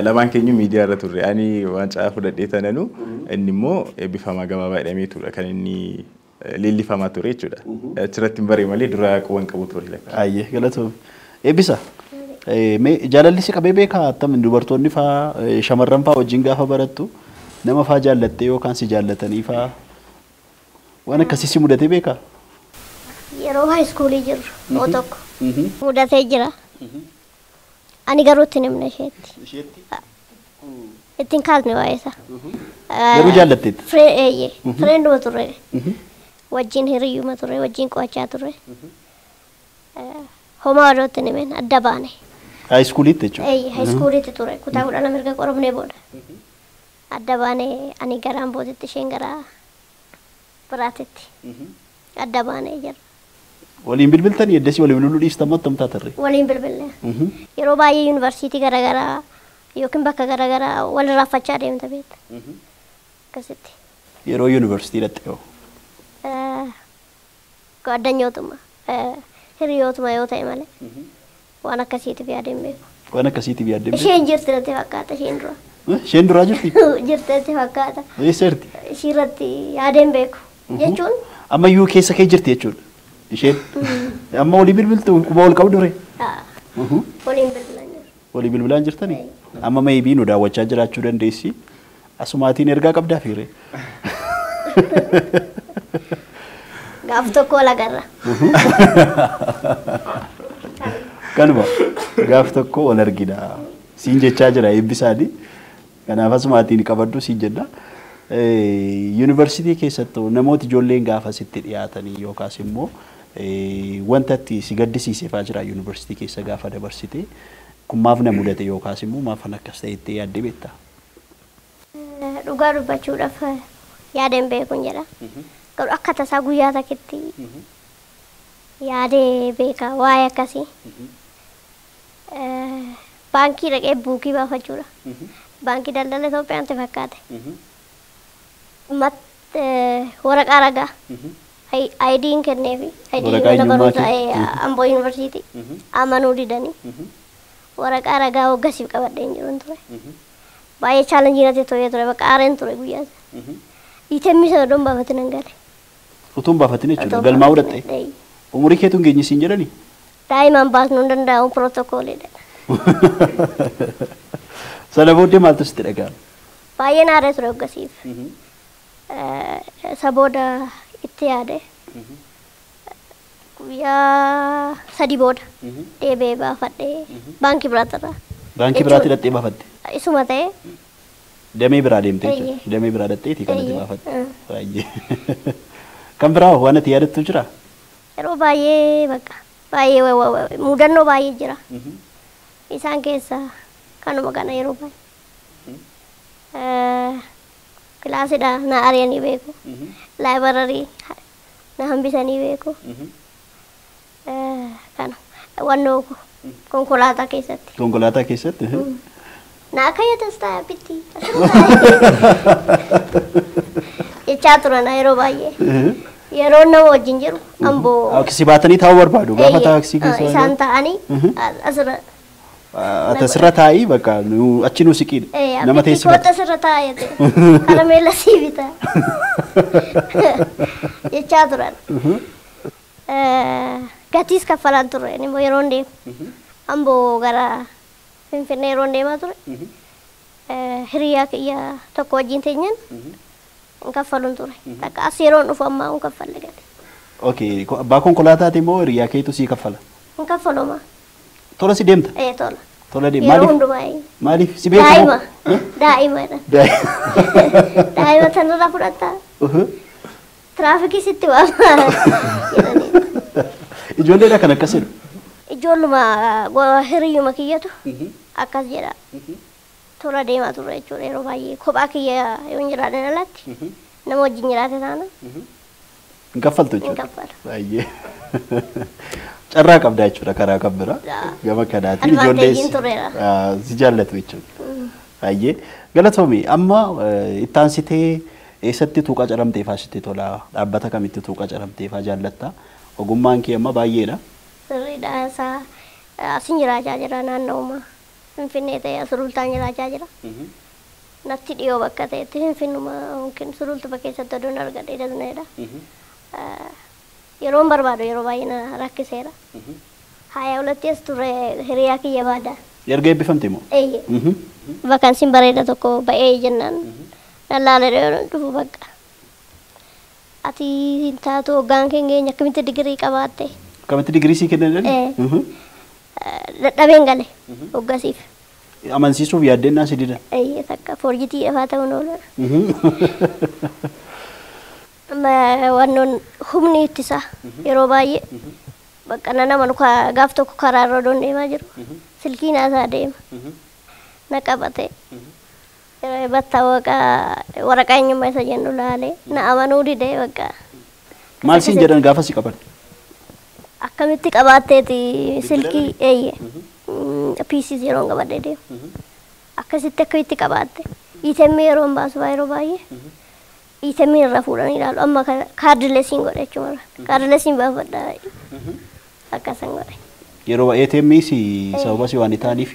Lamaan keenyu miidiyaa irra turre. Ani waancaa fudhadhee tananu, inni immoo eebbifamaa gabaabaa jedhamee ture kan inni leellifamaa ture jechuudha. Achirratti hin baree malee dura quban qabu ture. Ayyee, galatoom. Eebbisa. Mee jaalalli si qabee beekaa? Attam dubartoonni faa, shamarran faa wajjin gaafa barattu nama faa jaallattee yookaan si jaallatanii faa waan akkasii si mudatee beekaa? Yeroo high schoolii jirru yoo tokko mudatee jira. Ani garuu ittiin himne isheetti. Isheetti? Ittiin kaasne waa'ee isaa. Garuu jaallatteetta? Eeyyee, frienduma turre. Wajjin hiriyyuma turre, wajjin qo'achaa turre. Homaa odoo ittiin himen adda baane. High schooliitti jechuudha? Eeyyee, high schooliitti ture. Kutaa 12 erga qoromnee booda. Adda baane, ani gara Ambootitti, isheen gara biraatitti. Adda baanee jira. Waliin bilbiltanii eddasii waliin bilbiluu dhiistan moo attam taatarre? Waliin bilbille. Yeroo baay'ee yuunivarsiitii garaagaraa yookiin bakka garaagaraa wal irraanfachaa deemta beekta. Akkasitti. Yeroo yuunivarsiitii dhaqxe hoo? Gaddanyootuma, hiriyootuma yoo ta'e malee waan akkasiitiif yaadeen beeku. Waan akkasiitiif yaaddee beektu? Isheen jirti natti fakkaata, isheen dura. Isheen duraa jirti? Jirti natti fakkaata. Eessa jirti? Ishii irratti yaadeen beeku. Jechuun Ammayyuu keessa kee jirti jechuudha. Isheen. Amma walii bilbiltu, quba wal qabdu ree? Waliin bilbilan jiru. Walii bilbilaan jirtanii? Amma maybe nu daawwachaa jiraachuu dandeessi. Asumaatiin ergaa qabdaa fiire. Gaaf tokko wal agarra. Kanuma gaaf tokko wal argina. Siin jechaa jira eebbisaanii. Kanaaf asumaatiin qabaddu siin jenna. Yuunivarsiitii keessattuu namooti ijoolleen gaafa sitti dhiyaatanii yookaas immoo wanta itti si gaddisiise fa'aa jira yuunivarsiitii keessa gaafa dabarsite, kun maaf na mudate yookaas immoo maafan akkas ta'e itti yaaddee beektaa? Dhugaa dubbachuudhaaf yaadeen beekuun jedha. Garuu akka tasaa guyyaa takkitti yaadee beeka waa'ee akkasii. Baankii dhaqee buukii baafachuudha. Baankii Daldala Itoophiyaatti fakkaate. Waraqaa ragaa. ID'n kenneefi. ID Waraqaa mana eenyummaa barumsaa kee? Amboo Yuunivarsiitii. Amanuu didanii. Waraqaa ragaa hoggasiif qabadhee hin jiruun ture. Baay'ee challenge natti to'ee ture, bakka aareen ture guyyaa sana. ATM sana odoon baafatin hin gale. Utuu hin baafatin jechuudha. Otoo Galmaa'uu baafatin, dhaqxe. Umurii keetu hin geenye siin jedhani? Daa'imaan baasnuu hin danda'amu, pirootokooliidha. Sana booddee maaltu sitti dhaga'ame? Baay'een aaree ture hoggasiif. Isa booda itti yaade. Guyyaa 3 booda deebi'ee baafadhee baankii biraatti irraa. Baankii biraatti dhaqxee baafatte? Isuma ta'e. Damee biraa deemte jechuudha. Eeyyee. Damee biraa dhaqxeeti kan ati Eeyyee. baafatte. Baay'ee. Kan biraa waan ati yaadattu jira? Yeroo baay'ee, bakka baay'ee mudannoo baay'ee jira. Isaan keessaa kanuma kana yeroo baay'ee. Kilaasidha na ari'anii beeku. Library na hambisanii beeku. Kana wannoo konkolaataa keessatti. Konkolaataa keessatti? Na akka yadas taa'e bitti. Jechaa turan yeroo baay'ee. Yeroo nama wajjin jiru Amboo. Si baatanii taa'uu barbaadu gaafa taaksii keessa. Isaan taa'anii asirra. Ati asirra taa'ii, bakka achi nu siqiidha. Nama Abitti teessifata. kootta asirra taa'ee karameella sii bitaa jechaa turan. Gatiis kaffalaan turre immoo yeroo deemu. Amboo gara Finfinnee yeroo deemaa ture. Hiriyaa kiyya tokko wajjin teenyan hin kaffaluun ture. Takka as yeroon dhufu ammaa hin kaffalle gati. Okay, abbaa konkolaataati immoo hiriyaa keetu sii kaffala? Hin kaffaluma. Tola si deemta? Ee, tola. Tola deema. Yeroo Maaliif? hundumaa. Maaliif? Si beeku Daa'ima. moo? Daa'ima jedha. Daa'ima. Daa'ima sanarraa fudhattaa. Tiraafikii sitti waama jedhanii. Ijoolleedha kan akkas jedhu. Ijoolluma hiriyyuma kiyyatu akkas jedha. Tola deemaa turre jechuudha yeroo baay'ee kophaa kiyya yoo hin jiraanne alatti nama wajjin jiraate taana. Hin kaffaltu Hin jechuudha. kaffalu. Baay'ee. Carraa qabdaa jechuudha karaa kan biraa. Gama kanaatiin Advantage ijoollee tureera. si jaallatu jechuudha. Baay'ee. Galatoomi, amma itti aansitee eessatti tuuqa caramteefaa sitti tola? Dhaabbata kamitti tuuqa caramteefaa jaallatta? Ogummaan kee amma baay'eedha. Sirriidha isaa asin jiraachaa jira naanna'uma. Finfinnee ta'e sulultaan jiraachaa jira. Natti dhiyoo bakka ta'etti Finfinnuma yookiin sulultuma keessatti oduun argadhe dasneedha. Yeroon barbaadu yeroo baay'ee na rakkiseera. 22 as ture hiriyaa kiyya baada. Erga eebbifamte moo? Eeyyee. Vakansiin bareeda tokko ba'ee jennaan nan laalee dhufu bakka. Ati hin taatu, hoggaan keenya akkamitti digirii qabaatte? Akkamitti digirii sii kennan? Ee. Dadhabeen gale hoggasiif. Amansiisuuf yaaddennaa si didan. Eeyyee, takka forjitii afaa ta'uun oola. Amma wannoon humni ittisaa yeroo baay'ee bakka na nama gaaf tokko karaa irra odoon deemaa jiru silkiin haasaa deema. Na qabate. Yeroo battaawaqaa waraqaa eenyummaa isa jennu laalee na amanuu didee bakka. Maal siin jedhan gaafa si qaban? Akkamitti qabaatteeti silkii, eeyyee. PCs yeroon qabadhee deemu. Akkasitti akkamitti qabaatte? ATM yeroon baasu yeroo baay'ee. ATM irraa fuudhanii ilaalu. Amma cardlessiin godhe jechuudha. Cardlessiin baafadha. Akkasan godhe. Yeroo ATM si sababa si waan ta'aniif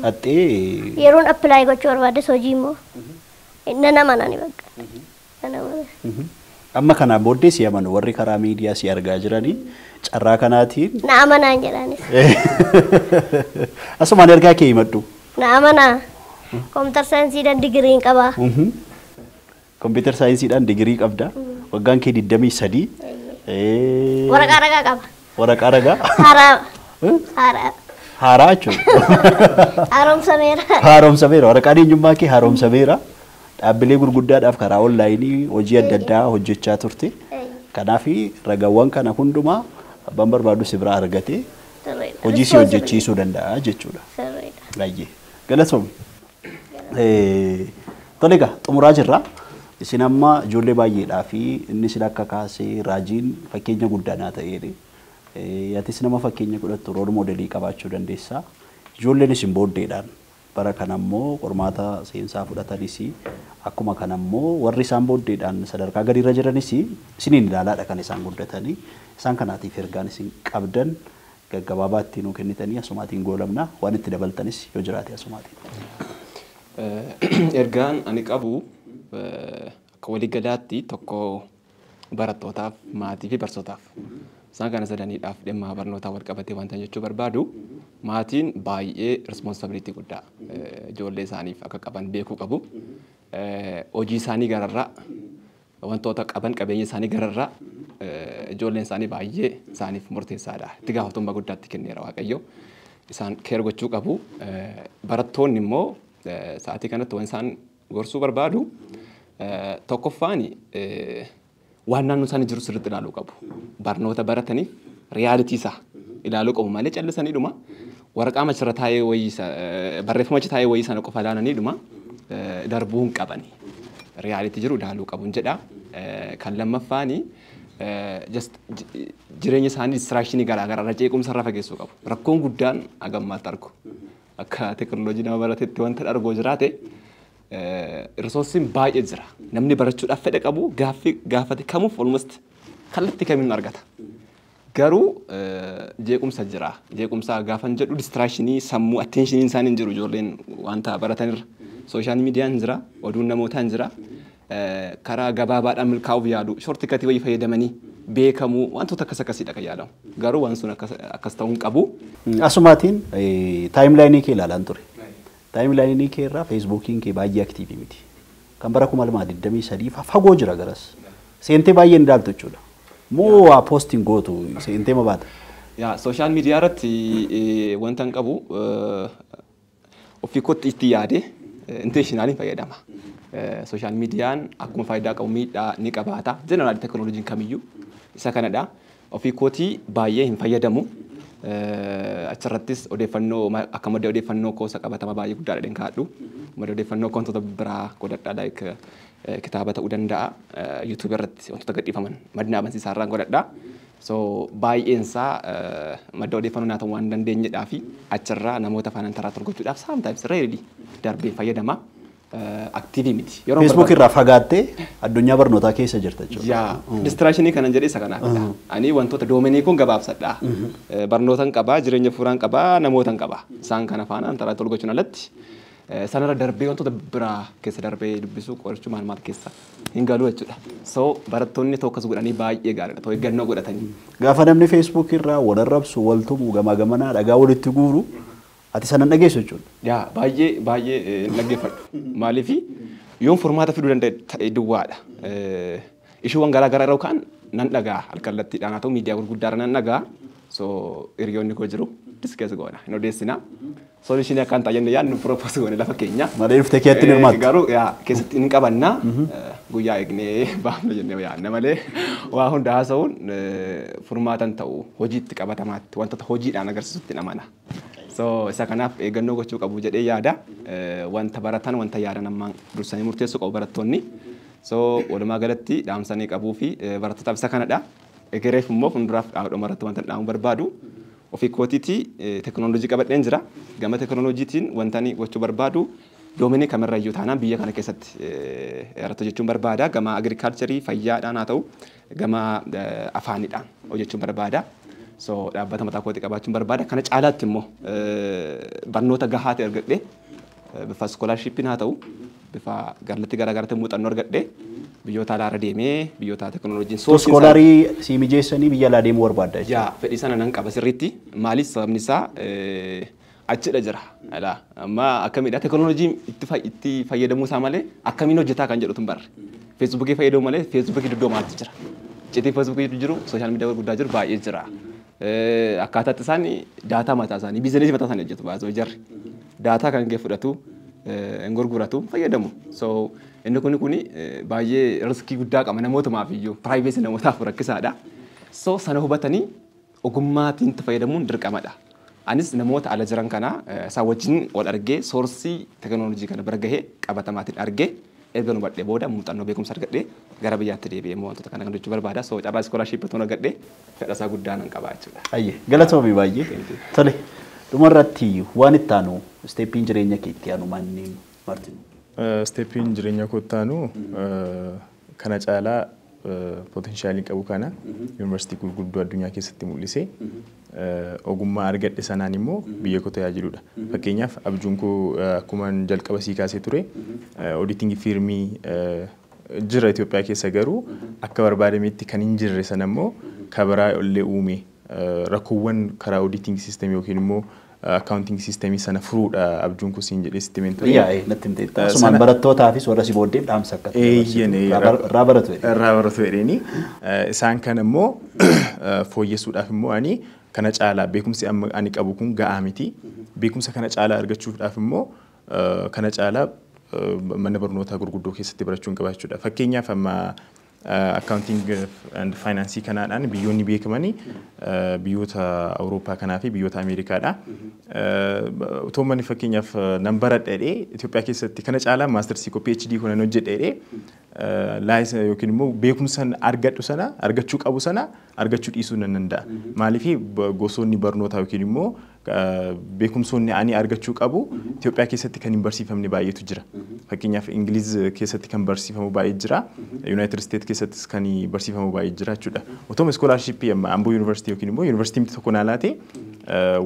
dhattee. Yeroon apply gochuu barbaades hojii immoo nan amanani bakka. Nan amanan. Amma kanaan booddee si amanu warri karaa miidiyaa si argaa jiranii carraa kanaatiin. Na amanaan jedhaanis. Asumaan ergaa kee himadhu. Na amanaa. Computer scienceiidhaan digiriin qabaa. Computer scienceiidhaan digirii qabda. Waggaan kee 23. Waraqaa ragaa qaba. Waraqaa ragaa. Haaraa. Haaraa. Haaraa jechuudha. Haaromsameera. Haaromsameera. Waraqaan eenyummaa kee haaromsameera. Dhaabbilee gurguddaadhaaf karaa onlineii hojii adda addaa hojjechaa turte. Kanaaf ragaawwan kana hundumaa abbaan barbaadu si biraa argatee hojii si hojjechiisuu danda'a jechuudha. Sirriidha. Baay'ee. Galatoomii. Tole egaa, xumuraa jirra. Isin amma ijoollee baay'eedhaa fi inni isin akka kaasee raajiin fakkeenya guddaa naa ta'eedha. Atis nama fakkeenya godhattu, role modelii qabaachuu dandeessa. Ijoolleen isin booddeedhaan bara kana immoo qormaata seensaa fudhatanis, akkuma kana immoo warri isaan booddeedhaan sadarkaa gadiirra jiranis isiniin ilaalaadha kan isaan guddatanii. Isaan kanaatiif ergaan isin qabdan gaggabaabaatti nuu kennitanii asumaatiin goolabna, waan itti dabaltanis yoo jiraate asumaatiin. Ergaan ani qabu akka waliigalaatti tokko barattootaaf, maatii fi barsiisotaaf. Isaan kana sadaniidhaaf dhimma barnootaa wal qabatee wanta jechuu barbaadu, maatiin baay'ee responsibility guddaa ijoollee isaaniif akka qaban beekuu qabu. Hojii isaanii gararraa, wantoota qaban, qabeenya isaanii gararraa ijoolleen isaanii baay'ee isaaniif murteessaadha. Itti gaafatamummaa guddaatti kenneera Waaqayyo. Isaan care gochuu qabu. Barattoonni immoo sa'aatii kanatti waan isaan gorsuu barbaadu, tokkoffaan waan naannoo isaanii jiru sirriitti ilaaluu qabu. Barnoota barataniif reality isaa ilaaluu qabu malee callisaniidhuma waraqaa achirra taa'ee wayii, barreeffama achi taa'ee wayii sana qofa ilaalaniidhuma darbuu hin qabani. Reality jiru ilaaluu qabu jedha. Kan lammaffaani just jireenya isaanii distractionii garaa garaa irra, jeequmsa irraa fageessuu qabu. Rakkoon guddaan hagammaatti argu. Akka teekinooloojii nama baratetti wanta argoo jiraate, resourceiin baay'ee jira. Namni barachuudhaaf fedha qabu gaaffii gaafate kamuuf almost kallattii kamiin argata. Garuu jeequmsa jira. Jeequmsa gaafan jedhu distractionii sammuu, attentioniin isaanii hin jiru ijoolleen wanta baratanirra. Social mediaan jira, oduun namootaa hin jira. Karaa gabaabaadhaan milkaa'uuf yaadu, shortcutii wayii fayyadamanii beekamuu, wantoota akkas akkasiidha kan yaadamu. Garuu waan sun akkas ta'uu hin qabu. Asumaatiin timelineii kee ilaalaan ture. Timelineii kee irraa Facebookiin kee baay'ee activeii miti. Kan bara 2023 fagoo jira garas. Seentee baay'ee hin ilaaltu jechuudha. Moo waa postiin gootu seentee ma baata? Yaa, social media irratti wanta hin qabu, ofii kootti itti yaade intentionally fayyadama. Social mediaan akkuma faayidaa qabu miidhaa ni qabaata. Generally teekinooloojiin kamiyyuu isa kanadha. Ofii kootii baay'ee hin fayyadamu. Achirrattis odeeffannoo akka madda odeeffannoo koosa qabatama baay'ee guddaadha hin kaa'adhu. Madda odeeffannoo wantoota biraa godhadha, like Kitaaba ta'uu danda'a, YouTube irratti wantoota gadhiifaman madina amansiisaa irraan godhadha. So baay'een isaa madda odeeffannoo naa ta'uu waan dandeenyedhaa fi achirraa namoota faana interact gochuudhaaf sometimes rarely darbee fayyadama. Active miti. Yeroo Facebook irraa fagaattee addunyaa barnootaa keessa jirta jechuudha. Yaa, distraction kanan jedhe isa kanaafidha. Ani wantoota domain kun gabaabsadha. Barnootan qabaa, jireenya fuuraan qabaa, namootan qabaa. Isaan kana faana interact gochuun alatti sanarra darbee wantoota biraa keessa darbee dubbisuu, qorachuu, maal maal keessa hin galu jechuudha. So barattoonni tokkos godhanii baay'ee gaariidha. Too eeggannoo godhatanii. Gaafa namni Facebook irraa wal arrabsu, wal tumu, gamaa gamanaa dhagaa walitti guuru, ati sanan dhageessu jechuudha. Yaa, baay'ee baay'ee hin dhaggeeffadhu. Maaliif yoon furmaata fiduu danda'e ta'e duwwaadha. Issuewwan garaa garaa yeroo ka'an nan dhagaa, alkallattiidhaan haa ta'u miidiyaa gurguddaarra nan dhagaa. So hiriyoonni koo jiru, discuss goona, hin odeessina. Solution akkaan ta'a jennee yaadnu propose goone lafa keenya. Malee dhuftee keetti hin hirmaattu. Garuu yaa, keessatti hin qabanna, guyyaa eegnee baafna jennee yaadna malee waa hunda haasa'uun furmaatan ta'u, hojiitti qabatamaatti wantoota hojiidhaan agarsiisutti amana. So isa kanaaf eeggannoo gochuu qabu jedhee yaada. Wanta baratan, wanta yaadan ammaan dursanii murteessuu qabu barattoonni. So walumaa galatti dhaamsanii qabuu fi barattootaaf isa kanadha. Egereef immoo fuulduraaf dhuma irratti wanta dhaamu barbaadu, ofii kootiitii teknooloojii qabadheen jira. Gama teknooloojiitiin wanta ani gochuu barbaadu, domain kamirrayyuu taanaan biyya kana keessatti irratti hojjechuun barbaada. Gama agriculture, fayyaadhaan haa ta'u, gama afaanidhaan hojjechuun barbaada. So dhaabbata mataa kootii qabaachuun barbaada. Kana caalaatti immoo barnoota gahaa ta'e argadhee, bifa scholarshipiin haa ta'u, bifa kallattii garaagaraatiin muuxannoo argadhee, biyyoota alaarra deemee, biyyoota teknooloojiin Scholar si mijeessanii biyya alaa deemuu barbaadda jechuudha. Yaa, fedhii sana nan qaba sirriitti. Maaliif? Sababni isaa achidha jira. Alaa amma akkamidha teknooloojiin itti fayyadamuu isaa malee akkamiin hojjetaa kan jedhutu hin barre. Feesbuukii fayyadamu malee Feesbuukii duddoomaatti jira. Iccitiin Feesbuukii jiru, social media gurguddaa jiru baay'ee jira. Akkaataatti isaan data mataa isaanii, business mataa isaanii hojjetu baasoo jarri. Data kan kee fudhatu, hin gurguratu, fayyadamu. So inni kuni baay'ee risk guddaa qaba namootumaaf iyyuu, privacy namootaaf rakkisaadha. So sana hubatanii ogummaatiin itti fayyadamuun dirqamadha. Anis namoota ala jiran kana isaan wajjin wal argee, source teknooloojii kana bira gahee, qabatamaatiin argee, erga nu badhee booda muuxannoo beekumsa argadhee gara biyyaatti deebi'ee immoo wantoota kana kan hojjechuu barbaada. So carraa scholarship toon argadhee fedha isaa guddaa nan qaba jechuudha. Ayyee, galatoomii baay'ee. Tole, dhumarratti waan itti aanu, stepiin jireenya kee itti aanu maanni, Martin? Stepiin jireenya koo itti aanu, kana caalaa potential qabu kana yuunivarsiitii gurguddoo addunyaa keessatti mul'isee, ogummaa argadhe sanaan immoo biyya koo tajaajiludha. Fakkeenyaaf abjuun koo, akkuma jalqaba sii kaasee ture, auditing firm jira Itoophiyaa keessa, garuu akka barbaadametti kan hin jirre sana immoo kabaraa illee uume, rakkoowwan karaa auditing system yookiin immoo accounting system sana furuudha abjuun koo siin jedhee sitti himeen ture. Yaa, natti himteetta. Asumaan barattootaafis warra si booddeef dhaamsa akka irraa baratu jedhee. Irraa baratu jedheeni. Isaan kana immoo fooyyessuudhaaf immoo ani kana caalaa beekumsi amma ani qabu kun ga'aa miti. Beekumsa kana caalaa argachuudhaaf immoo kana caalaa mana barnootaa gurguddoo keessatti barachuun qaba jechuudha. Fakkeenyaaf amma accounting and finance kanaadhaan biyyoonni beekamanii biyyoota Awurooppaa kanaa fi biyyoota Ameerikaadha. Otoo manni fakkeenyaaf nan baradha jedhee Itoophiyaa keessatti kana caalaa masters koo, PhD koo nan hojjedha jedhee, laayisa yookiin immoo beekumsa argadhu sana, argachuu qabu sana argachuu dhiisuu nan danda'a. Maaliif? Gosoonni barnootaa yookiin immoo beekumsoonni ani argachuu qabu Itoophiyaa keessatti kan hin barsiifamne baay'eetu jira. Fakkeenyaaf Ingiliz keessatti kan barsiifamu baay'ee jira. United States keessattis kan barsiifamu baay'ee jira jechuudha. Otoo scholarship amma Amboo Yuunivarsiitii yookiin immoo yuunivarsiitii tokko naa laate,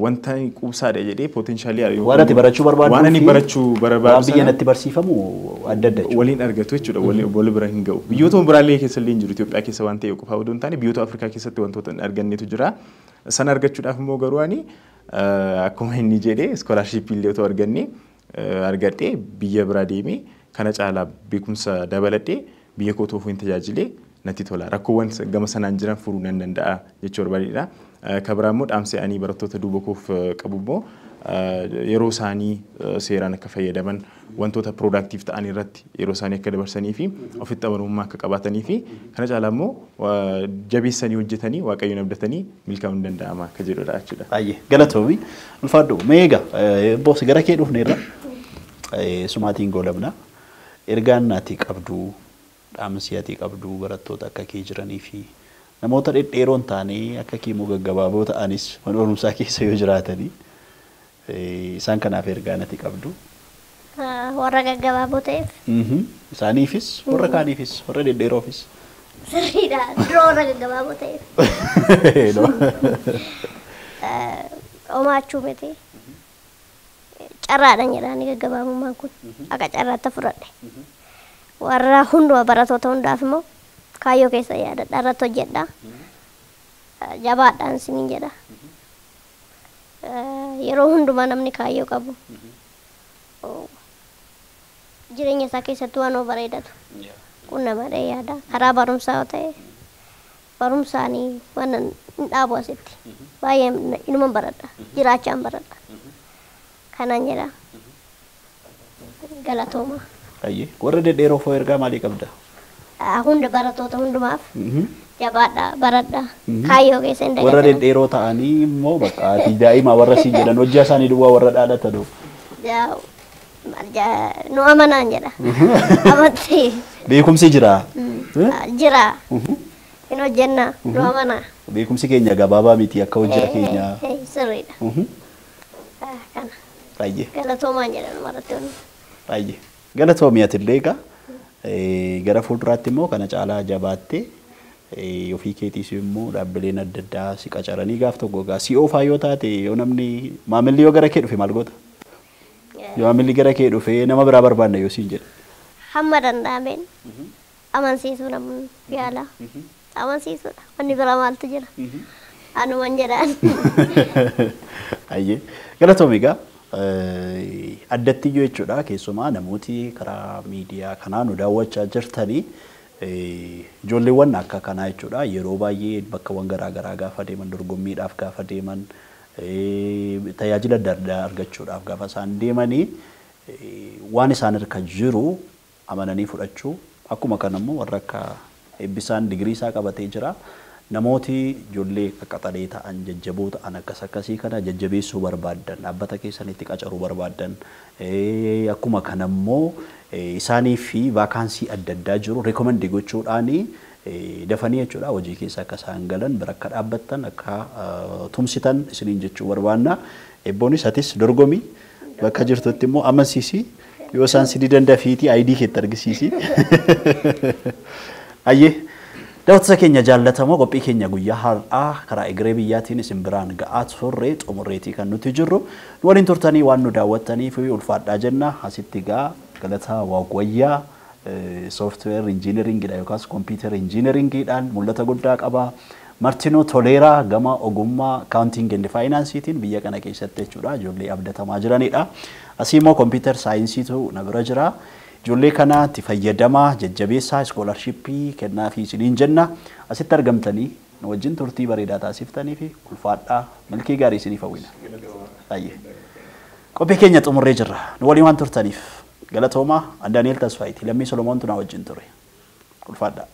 wanta quubsaadha jedhee potential Waan ati barachuu barbaaddu waan ani barachuu barbaadu waan biyya natti barsiifamu adda adda jechuudha. Waliin argatu jechuudha. Wal bira hin ga'u. Biyyoota biraallee keessa illee hin jiru. Itoophiyaa keessa waan ta'e qofa odoo hin taane biyyoota Afrikaa keessatti wantoota hin argannetu jira. Sana argachuudhaaf immoo garuu ani akkuma inni jedhee scholarship illee otoo arganne, argadhee biyya biraa deemee kana caalaa beekumsa dabaladhee biyya koo otoo hin tajaajilee natti tola. Rakkoowwan gama sanaan jiran furuu nan danda'a jechuu barbaadedha. Kan biraa immoo dhaamsi ani barattoota duuba koof qabu immoo, yeroo isaanii seeraan akka fayyadaman, wantoota productive ta'an irratti yeroo isaanii akka dabarsanii fi ofitti amanamummaa akka qabaatanii fi kana caalaa immoo jabeessanii hojjetanii, Waaqayyoon abdatanii milkaa'uun danda'ama akka jedhudha jechuudha. Baay'ee galatoomi, ulfaadhu. Mee egaa boos gara kee dhufneerra, sumaatiin goolabna. Ergaan ati qabdu Dhaamsi ati qabdu barattoota akka kee jiranii fi namoota dhedheeroon ta'anii akka kee immoo gaggabaaboo ta'anis mana barumsaa keessa yoo jiraatanii isaan kanaaf ergaa ati qabdu. Warra gaggabaaboo ta'eef. Isaaniifis warra kaaniifis warra dhedheeroofis. Sirriidha. Dura warra gaggabaaboo ta'eef. Omaachuu miti. Carraadhaan jedhaanii gaggabaabummaan kun akka carraatti fudhadhe. Warra hunduma barattoota hundaaf immoo kaayyoo keessa yaadadha irratti hojjedha. Jabaadhaan isiniin jedha. Yeroo hundumaa namni kaayyoo qabu jireenya isaa keessatti waan bareedatu qunnamaadha yaada. Karaa barumsaa yoo ta'e barumsaanii waan hin dhaabu asitti. Baay'ee inuman baradha. Jiraachaan baradha. Kanaan jedha. Galatooma. Ayyee warra dhedheeroo foo ergaa maalii qabda? Hunda barattoota hundumaaf jabaadha baradha kaayyoo keessa hin Warra dhedheeroo ta'anii immoo bakka ati daa'ima warra siin jedhan hojii isaanii duwwaa warra dhaadhatanu. Nu amanaan jedha. Amantii. Beekumsi jira. Jira. Hin hojjenna nu amanaa. Beekumsi keenya gabaabaa miti akka hojii keenya. Sirriidha. Kana. Baay'ee. Galatoomaan jedhan barattoonni. Baay'ee. Galatoomii atillee egaa gara fuulduraatti immoo kana caalaa jabaattee ofii keetiis immoo dhaabbileen adda addaa si qacaranii gaaf tokko egaa si oofaa yoo taate yoo namni maamilli yoo gara kee dhufe maal goota? Yoo maamilli gara kee dhufe nama biraa barbaanna yoo siin jedhe. Hamma danda'ameen amansiisuu namni yaala. Amansiisuudha. Wanni biraa maaltu jira? Anuman jedhaan. Ayyee. Galatoomii egaa addatti iyyuu jechuudha keessumaa namooti karaa miidiyaa kanaa nu daawwachaa jirtanii ijoolleewwan akka kanaa jechuudha yeroo baay'ee bakkawwan garaa garaa gaafa deeman dorgommiidhaaf gaafa deeman tajaajila adda addaa argachuudhaaf gaafa isaan deemanii waan isaan harka jiru amananii fudhachuu akkuma kana immoo warra akka Eebbisaan digirii isaa qabatee jira. Namooti ijoollee qaqqaxalee ta'an jajjaboo ta'an akkas akkasii kana jajjabeessuu barbaaddan dhaabbata keessanitti qacaruu barbaaddan akkuma kana immoo isaanii fi vaakaansii adda addaa jiru reekomendii gochuudhaani dafanii jechuudha hojii keessa akka isaan galan bira akka dhaabbattan akka tumsitan isiniin jechuu barbaanna. Eebboonis atis dorgomii bakka jirtutti immoo amansiisi yoo isaan si didan dafiitii ID keetti argisiisi. Ayyee. Daawwattoota keenya jaallatamoo qophii keenya guyyaa har'aa karaa egeree biyyaatiin isin biraan ga'aa turre xumurreetii kan nuti jirru. Nu waliin turtanii waan nu daawwattaniif ulfaadhaa jenna. Asitti egaa Galataa Waaqwayyaa software engineeringidha yookaas computer engineeringiidhaan mul'ata guddaa qaba. Martinoo Toleeraa gama ogummaa accounting and financeetiin biyya kana keessatti jechuudha ijoollee abdatamaa jiranidha. Asii immoo computer saayinsiitu na bira jira. Ijoollee kana itti fayyadamaa jajjabeessaa iskoolarshippii kennaa fi isiniin jenna. Asitti argamtanii nu wajjin turtii bareedaa taasiftanii fi ulfaadhaa milkii gaarii isiniif hawwina. Baay'ee. Qophii keenya xumurree jirra. Nu waliin waan turtaniif galatoomaa. An Daani'el Tasfaayitii Lammii Solomoontu na wajjin ture. Ulfaadhaa.